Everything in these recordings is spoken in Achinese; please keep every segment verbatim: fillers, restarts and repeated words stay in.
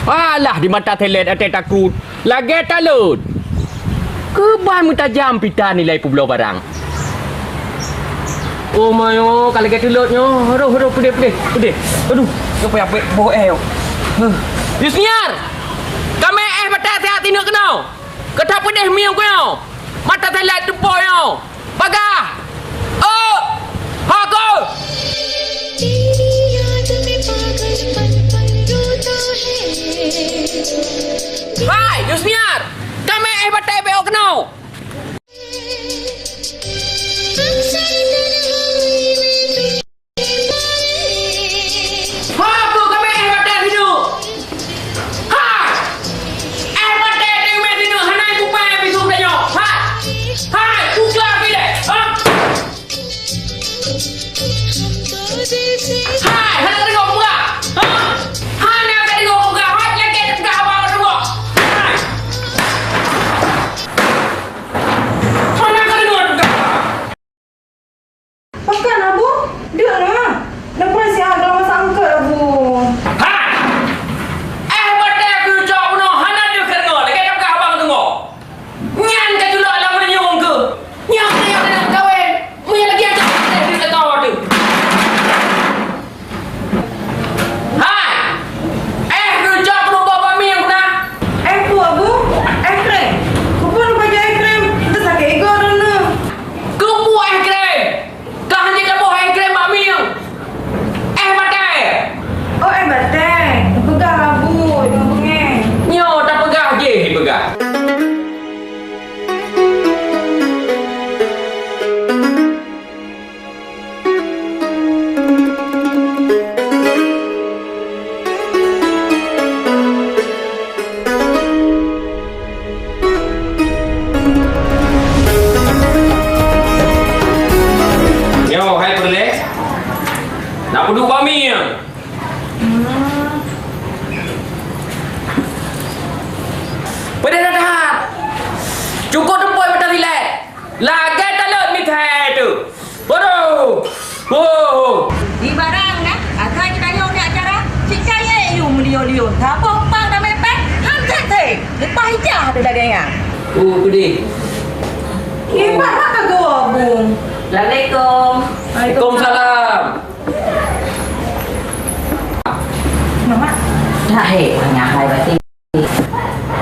Alah, di mata selet até takot. Lagèe talot. Keuban meutajam pita nilai peubloe barang. Oh, mayo, ka lagèe talot nyoe. Aduh, aduh, peudeh, peudeh, peudeh. Aduh, nyoe payah pek boh eh, nyoe. Huh. Yusniar! Kamè eh batèe siat tineuk keunoe. Keu that peudeh mieng keunoe. Mata selet teupôi nyoe. Paga! Oh! Hoko! Hai, Yusniar! Kamè eh batèe bèk keunoe! Hoko kamè eh batèe hidup! Hai! Eh, batèe teumé sineuk hana kupai bisu tanyoe. Hai! Hai, buka pih lé. Ha? Hai, hana ka deungoe kupeugah. Ha? Hana ka deungoe kupeugah. Hai, lagèe teupeugah haba deungoe. Hai! Hana ka deungoe kupeugah. Pakon, Abu? Deuek na. Leupah siat dalam masa angkat, Abu. Hai! Eh, batèe keucok bunoe hana deuh keudeungoe, lagèe ka peugah abang deungoe. Nyan ka julok lam meunyoe keuh. Nyan ka nyang hana meukawen. Meunyoe lagèe nyan, deuek keu teuh. Hai! Eh, keucok bunoe bak mieng na. Eh, peue, Abu? Eh, krém. Keupeue bajèe eh krém? Teusakét igoe droeneuh. Keupeue eh krém? Ka hana taboh eh krém bak mieng. Eh batèe. Oh, eh batèe. Peugah lagu, jangan bengeng. Nyoe tapeugah jih dipeugah. Nyoe hai peureulèe, na peuduek bami nyan. Peudeh that-that. Cukôp teupôi mata silèe. Lagèe talot mita hai tu. Waduh! Woh! Di barang na, asai geutanyoe di acara, cit kayèe yue meuliyô-liyô. Saboh pang damé péng, han sét-sét. Leupah ijah tu lagèe nyan. Oh, peudeh. Kiban mak ka geuwoe, Bung. Assalamualaikum. Waalaikumsalam. Mama. Dah, hei, tengah hai batin.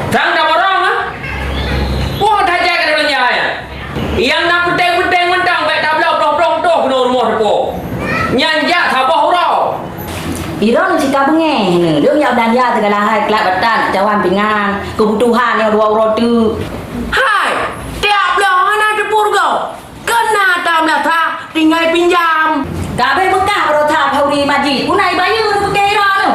Sang taborong, ha? Peue that jai ka tabeulanja, ya? Nyang na peunteng-peunteng mantong bèk tabloe ploh-ploh toh keunoe rumoh teupô. Nyan jak saboh uroe. Droeneuh cit ka beungèh, neu. Lôn jak beulanja teugala hai, keulak batan, cawan pingan, keubutuhan nyoe dua uroe teuk. Hai, tiep bloe hana teupeu rugoe. Keunan ata meulasa tinggai pinjam. Ka abéh beukah baroe that Hauri Majid. Puna ibayeue neupeukira nyoe.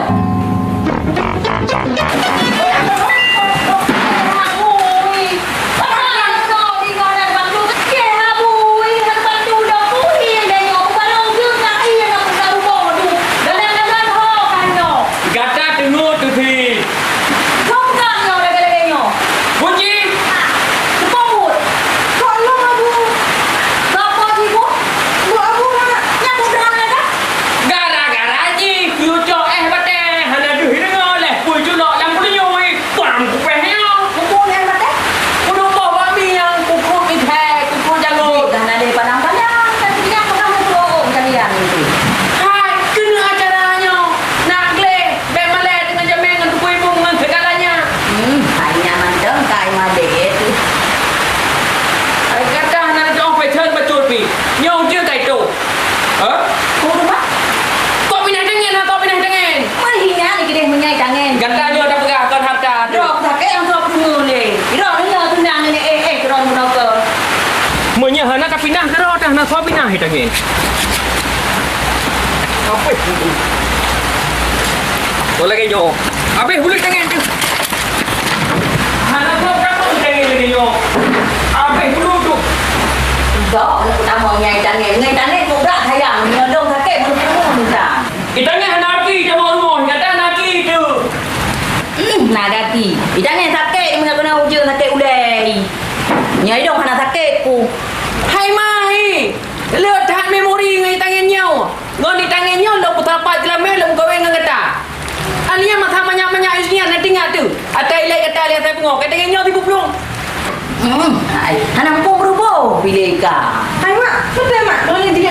Gata teungoh teusi. Kok ka nyoe lagèe-lagèe nyoe? Buci! Ha, teupeu buet. Kok lôn, Abu? Soe po jibuet? Buet Abu na. Nyan buet droeneuh lagèe? Gara-gara jih, keu cok eh batèe, hana deuh deungoe lé, peue culok lam peulinyueng, bang kupéh nyoe. Kubu nyan batèe? Kudu boh bami nyang kukrut mithèe, kukrut jagoe. Dah na lé padang-padang, kan tinggai peugah meutuoh kalian itu. Hai, keuneuk acara nyoe, nak gleh. Bèk malèe teungoh jamèe ngon tupui bung ngon seugalanya. Hmm, hai nyan mantong kai madé tu. Hai gata hana teu'oh peucen bacut pih. Nyoe ujeuen kai toh. Hah? Peue teuma? Kok pinah tangen, ha, kok pinah tangen? Meuhi nyan keudeh meunyai tangen. Gata nyoe tapeugah kon hareuta. Droe sakét nyang soe peudeungoe lé. Droe nyoe tunang nenek eh, eh, droe bunoe keu. Meunyoe hana tapinah keudroe teuh, hana soe pinah tangen. Abéh buleuen. Oh, lagèe nyoe. Abéh buleuen tangen teuh. Hana soe peutamong tangen lagèe nyoe. Abéh buleuen teuh. Gok, aneuk peutamong nyang tangen. Ngon tangen kobra sayang. Nyoe dong sakét, buleuen teuh. Di tangen hana até, tamong rumoh. Gata hana até teuh. Hmm, na gaki. Di tangen sakét, meunyoe keunoe ujeuen sakét ulèe. Nyoe idong hana sakét ku. Hai Mahi, le that memori ngon di tangen nyoe. Ngon di tangen nyoe lôn peusapat jeulamèe lôn meukawen ngon gata. Alia masa manyak-manyak Yusniar na Nyoe, kata nyoe tibu plueng. Hmm, hai, hana muphom beureuboh, pilih ka. Hai, Mak, beutôi, Mak. Droeneuh di